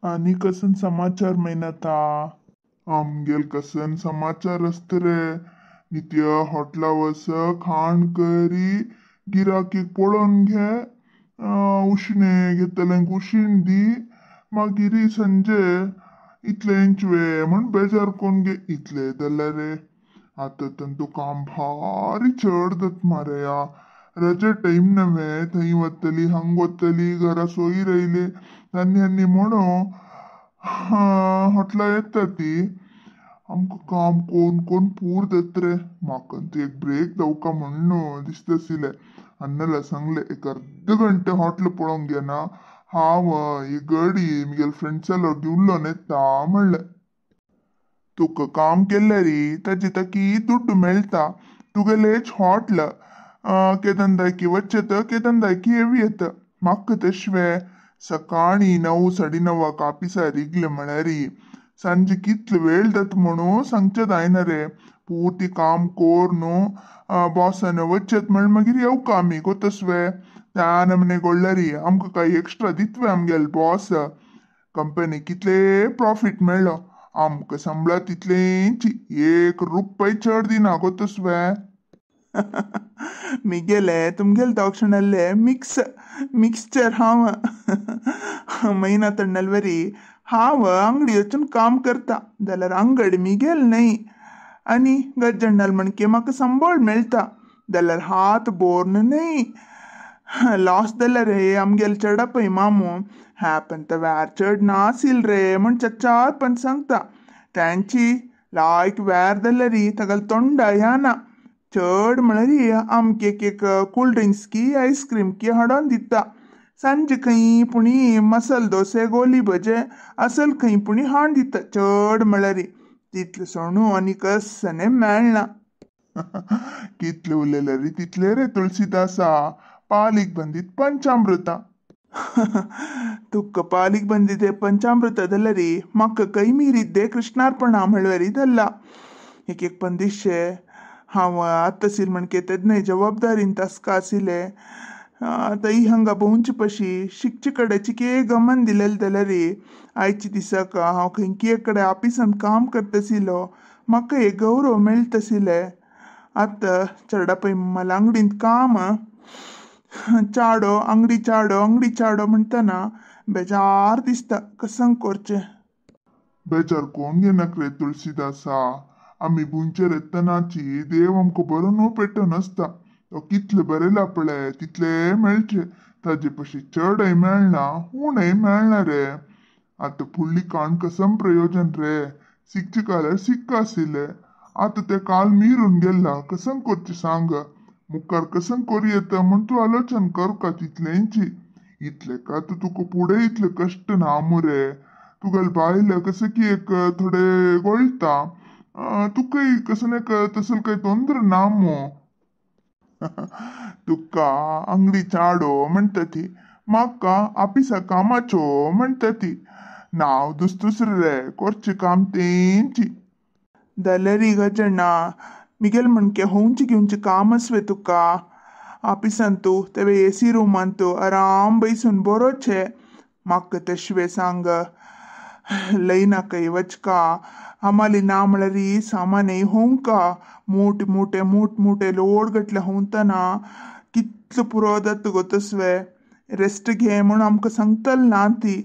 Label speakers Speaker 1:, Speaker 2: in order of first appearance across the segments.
Speaker 1: आनी कसन समाचार मैनाथा? आमगेल कसन समाचार आसता रे? नित्य हॉटला वस, खाण करी, गिराकीक पळोवन घे, उशणें घेतल्यांक उशीण दी, मागीर संजे इतलेंच वे म्हण बेजार कोन्न घे, इतलें जाल्यार रे. आतां तंतू काम भारी चड जाता मारया. रजे टायम नव्हे, थंय वतली हांग वतली, घरा सोयीर येयले आनी आनी म्हणून हॉटला येता ती. आमकां काम कोन कोन पूर जाता रे. म्हाका तूं एक ब्रेक दवका म्हण्ण दिसता आशिल्लें. अन्नाला सांगलें एक अर्द घंटे हॉटल पळोवंक घेना, हांव ही गडी म्हगेल्या फ्रेंड्सा लागीं उलोवन येता म्हणलें. तुका काम केल्यार ताजे ताकी दुड्डू मेळटा. तुगेलेच हॉटल केदनदाकी वचत केदनदाकी येवी येता. म्हाका तशें सकाळीं 9 9:30 आपिसार रिगले म्हळ्यार सांजे कितलो वेळ जाता म्हणून सांगचें जायना रे. पुर्ती काम कोर न्हू बॉसान वचत म्हण मागीर येवका आमी गोतसवे त्या नमने गोळ्ळरी आमकां कांय एक्स्ट्रा दितवे आमगेले बॉस. कंपनी कितले प्रॉफीट मेळ्ळो आमकां संबळा तितलेंच, एक रुपय चड दिना गोतसवे.
Speaker 2: मिगेले तुमगेले दक्षिणल्ले ಮಿಕ್ಸ್ ಮಿಕ್ಸ್ಚರ್ हांव मैना तण्णलवरी. हांव अंगडी वचून काम करता जाल्यार अंगडी मिगेल न्हय आनी गज्जण्णाल म्हणके म्हाका संबळ मेळटा जाल्यार हात बोर्न न्हय. लॉस जाल्यार रे आमगेले चेडा पय मामू हॅपन तर व्यार चड नासील रे म्हण चच्चार पण सांगता. तांची लायक व्यार जाल्यार तागेले तोंडा ह्या चड म्हळ्यार आमकां एक एक कूल ड्रिंक्स की आयस्क्रीम की हाडून दिता. सांजे खंय पुणी मसाल दोसे गोली भजे असल खंय पुणी हाडून दिता. चड म्हळ्यार तितलें सोणू आनी कसने मेळना.
Speaker 1: कितले उलयले रे तितले रे तुळसीदासा, पालीक बंदीत पंचामृता.
Speaker 2: तुका पालीक ಬಂದಿದೆ ಪಂಚಾಮೃತ जाल्यार म्हाका ಕೈ ಮೀರಿದ್ದೆ ಕೃಷ್ಣಾರ್ಪಣ म्हळ्यार धरला. एक एक पंदिशे हांव आतां आशिल्लें म्हणके तेन्नाय जबाबदारीन तासका आशिल्लें. आतां ही हांगा भोंवचे पशी शिकचे कडेन चिके गमन दिलेलें जाल्यार आयच्या दिसाक हांव खंयकी एक कडेन ऑफिसान काम करता आशिल्लो, म्हाका एक गौरव मेळटा आशिल्लें. आतां चेडा पय मला अंगडींत काम चाडो अंगडी चाडो अंगडी चाडो म्हणटना बेजार दिसता. कसंग करचें?
Speaker 1: बेजार कोण घेनाक रे तुळसीदासा. आमी भुंयचेर येतनाची देव आमकां बरो न्हू पेटोवन आसता. तो कितले बरें पळय तितले मेळचे, ताजे पशी चडय मेळना उणेय मेळना रे. आतां फुडली काण कसम प्रयोजन रे? शिकचे काल्यार सिक्का आशिल्ले, आतां ते काल मिरून गेला. कसंग करचें सांग? मुखार कसंग करूं येता म्हण तूं आलोचन करका तितलेंची. इतलें का आतां तुका फुडें इतलें कश्ट ना मुरे. तुगेले बायल कसं की एक थोडे गोळटा, तुकाय कसं नाही तसं काही ತೊಂದ್ರೆ ना मू. तुका अंगडी चाडो म्हणटा ती, म्हाका आपिसा कामाच्यो म्हणटा ती. नांव दुसरे रे, करचें काम तेंची.
Speaker 2: जाल्यार गजण्णा मिगेल म्हणके होवचे घेवचें काम आसवे तुका ऑफिसान तूं तेवे एसी रुमान तूं आराम बैसून बरोचें. म्हाका तशें सांग लयनाकय वचका हमाली ना म्हळ्यार सामानय होवंका मोटे मोटे मोट मोटे लोड गटले होवतना कितलो पुरो जाता गो तसवे. रेस्ट घे म्हूण आमकां सांगतल ना ती.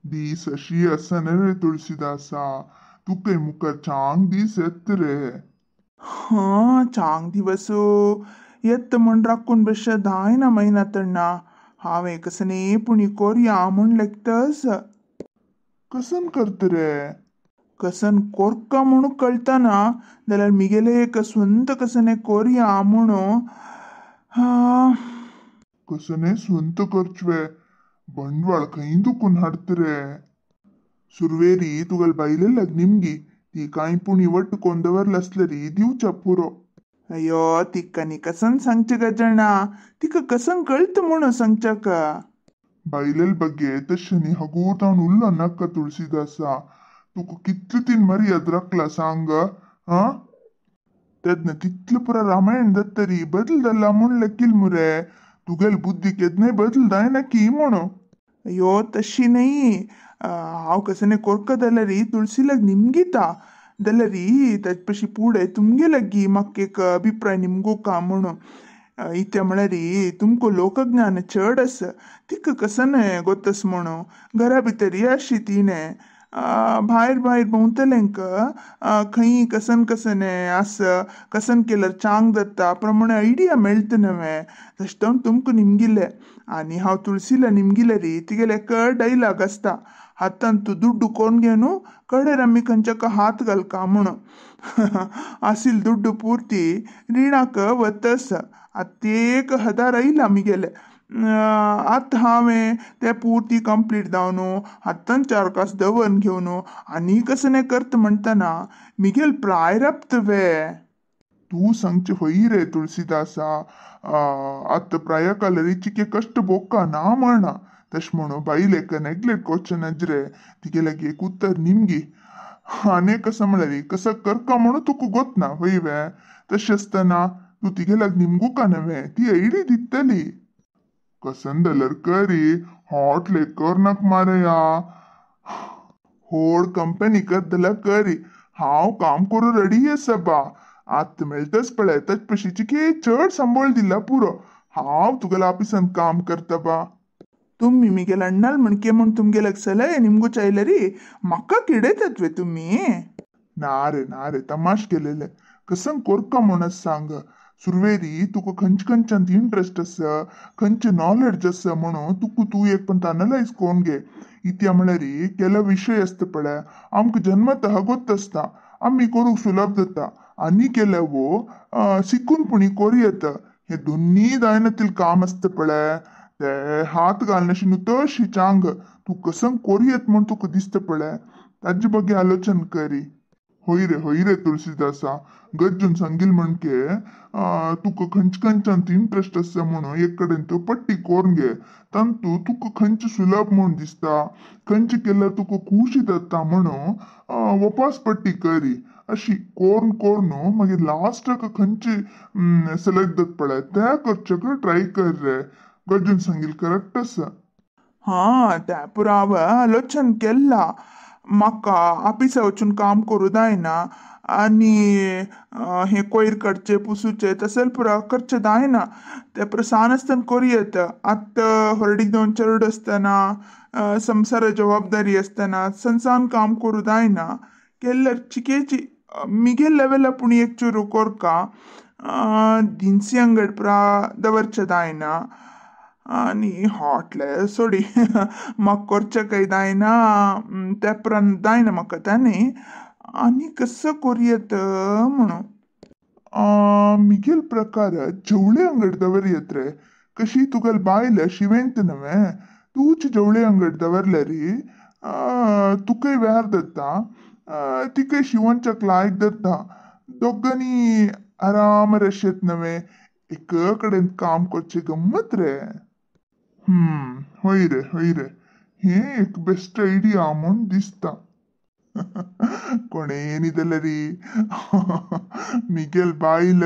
Speaker 1: दीस अशी आसना रे तुळसीदासा, तुकाय मुखार चांग दीस येत रे.
Speaker 2: हां चांग दिवस येता म्हण राखून बेश्टे जायना मैना तण्णा. हांवें कसने पुणी कोरया म्हूण लेगतस.
Speaker 1: कसन करत रे?
Speaker 2: कसन कोरका म्हणून कळतना जाल्यार मिगेले एक स्वंत कसने कोरया म्हणून.
Speaker 1: कसने स्वंत करचवे? ಬಂಡವಾಳ खंय दुखून हाडत रे? सुरवेरी तुगेले बायले लग्निमगी ती कांय पुणी वट्ट कोन्न दवरले आसल्यार दिवच्या पुरो.
Speaker 2: अय्यो तिका न्ही कसन सांगचें गजण्णा, तिका कसन कळटा म्हणून सांगच्याक.
Speaker 1: बायलेल ಬಗ್ಗೆ तशें न्ही हगूर जावन उल्लो नाका तुळसीदासा. तुका कितले तीन मर्याद राखला सांग? आं तेन्ना तितलें पुरो रामायण जातरी बदल जाला म्हूण लेकील मुरे. तुगेले बुद्धी केन्नाय बदल जायना की म्हणून.
Speaker 2: अय्यो तशी न्हय, हांव कसने कोरका जाल्यार तुळसी लग निमगिता जाल्यार ताजे पशी पुढे तुमगे लागीं म्हाका एक अभिप्राय निमगोका म्हणून. इत्या म्हळ्यार तुमकां लोकज्ञान चड आसा, तिका कसने गोतस म्हणून घरा भितर अशी तिणें भायर भायर भोंवतल्यांक खंय कसन कसने आसा कसन केल्यार चांग जाता प्रमाणे आयडिया मेळटा नवें. तशें तो तुमकां निमगिलें आनी हांव तुळसीला निमगिलें री तिगेलें एक डायलॉग आसता, हातांत दुड्डू कोण घेवन कडेर आमी खंयच्या हात घालका म्हणून. आसिल दुड्डू पुर्ती रिणाक वतस आतां 1000 आयला मिगेले. आतां हांवें ते पुर्ती कंप्लीट जावन हातान 4 कास दवरून घेवन आनी कसने करता म्हणटना मिगेल प्रायरप्त वे.
Speaker 1: तूं सांगचें हय रे तुळसीदासा, आतां प्रायकालरी चिके कश्ट बोका ना म्हणा. तशें म्हणून बायलेक नेग्लेक्ट करचें नजरे, तिगे लागीं एक उत्तर निमगी. आनी कसो म्हळ्यार कसो करका म्हणून तुका गोतना हय वे. तशें आसतना तूं तिगे लागीं निमगुका नवें, ती आयडी दितली. कसन जाल्यार करी हॉटले करनाक मारया.
Speaker 2: होड कंपनी करत जाल्यार करी, हांव काम करूं रेडी आसा बा. आतां मेळटच पळय ताचे पशी चिके चड सांबाळ दिला पुरो, हांव तुगेल्या ऑफिसान काम करता बा. तुमी मिगेल अण्णाल म्हणके म्हूण तुमगेले सलय निमगो चायलरी म्हाका किडयतात वे तुमी.
Speaker 1: ना रे ना रे, तमाश केलेले. कसं कोरका म्हणून सांग. सुरवेरी तुका खंयचे खंयच्यान इंट्रस्ट आसा, खंयचे नॉलेज आसा म्हणून तुका तूं एक पण अनलायज करून घे. इत्या म्हळ्यार केलो विशय आसता पळय आमकां जन्मतः गोत आसता, आमी करूंक सुलभ जाता आनी केल्यावो शिकून पुणी करूं येता. हे दोन्ही जायनातील काम आसता पळय ते हात घालनाशी न्हू तशी चांग तूं कसं करूं येत म्हूण तुका दिसता पळय ताजे बगे आलोचन करी. हय रे हय रे तुळसीदासा, गज्जून सांगील म्हणके तुका खंयचे खंयच्यान इंट्रस्ट आसा म्हणून एक कडेन त्यो पट्टी करून घे. तांतू तुका खंयचे सुलभ म्हूण दिसता, खंयचे केल्यार तुका खुशी जाता म्हणून वपास पट्टी करी. अशी कोरून कोरून मागीर लास्टाक खंयची सिलेक्ट जाता पळय त्या करच्याक ट्राय कर रे. गज्जून सांगील करेक्ट आसा.
Speaker 2: हां त्या पुरो हांवें आलोचन केल्ला. म्हाका ऑफिसा वचून काम करूं जायना आनी हें कोयर काडचें पुसूचें तशें पुरो करचें जायना. तें पुरो सान आसतना करूं येता. आतां व्हडली जावन चेडूं आसतना संवसारा जबाबदारी आसतना सनसान काम करूं जायना. केल्यार चिकेची मिगेल लेवला पूण एक चुरू कोरका दिनसी अंगड पुरा दवरचें जायना आनी हॉटले सोडी म्हाका करचें काय जायना त्या उपरांत जायना म्हाका ताणें आनी कसो करूं येत म्हणून.
Speaker 1: मिगेल प्रकार जवळे अंगड दवर येत रे. कशी तुगेल बायल शिवेंत नवें तूच जवळे अंगड दवरल्यार तुकय व्यार जाता, तिकय शिवणच्याक लायक जाता. दोगांनी आराम रशेत नवें एक कडेन काम करचें गम्मत रे. हय रे हय रे, हें एक बेस्ट आयडिया म्हूण दिसता. कोणें जाल्यार मिगेल बायल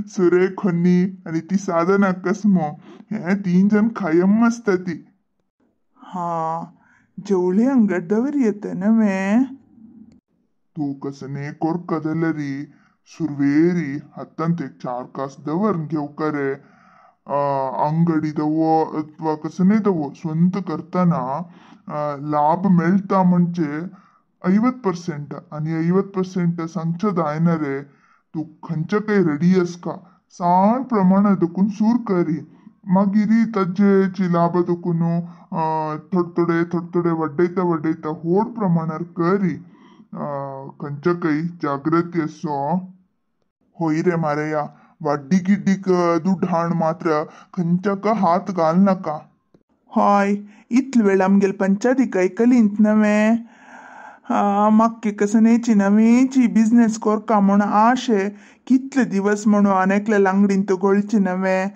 Speaker 1: सुरेख होन्नी आनी ती साधना कसमो हें 3 जण कायम आसता ती.
Speaker 2: हां जेवळे अंगड दवर येता नवें.
Speaker 1: तूं कसने कोरका जाल्यार सुरवेरी हातांत एक 4 कास दवरून घेवका रे. अंगडी दवो अथवा कसने दवो स्ವಂत करतना लाभ मेळटा म्हणजे 50% आनी 50% सांगचें जायना रे. तूं खंयच्या काय रेडी आसका सान प्रमाणात देखून सूर करी, मागीर ताजेची लाभ देखून थोडे थोडे थोडे थोडे वाडयता वाडयता व्हड प्रमाणार करी. खंयच्या काय जागृती आसो.
Speaker 2: हय रे मारया, वाड्डी गिड्डीक दुड्ड हाण मात्र खंयच्याक हात घालनाका. हय इतले वेळ आमगेले पंचायतीक आयकलींत नवें. म्हाका कसनेची नवेची बिजनेस कोरका म्हूण आशे कितले दिवस म्हणून आनी एकल्या अंगडीन घोळचे नवें.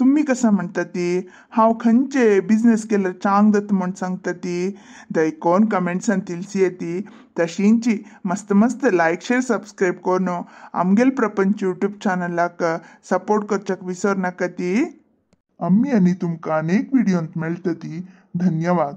Speaker 2: तुमी कसं म्हणटा ती हांव खंयचे बिजनेस केल्यार चांग जाता म्हूण सांगता ती दयकोन कमेंट्सान तिलसी येती. तशींची मस्त मस्त लायक शेर सबस्क्रायब करून आमगेल प्रपंच यूट्यूब चॅनलाक सपोर्ट करच्याक विसर नाका ती.
Speaker 1: आमी आनी तुमकां अनेक व्हिडियोंत मेळटली. धन्यवाद.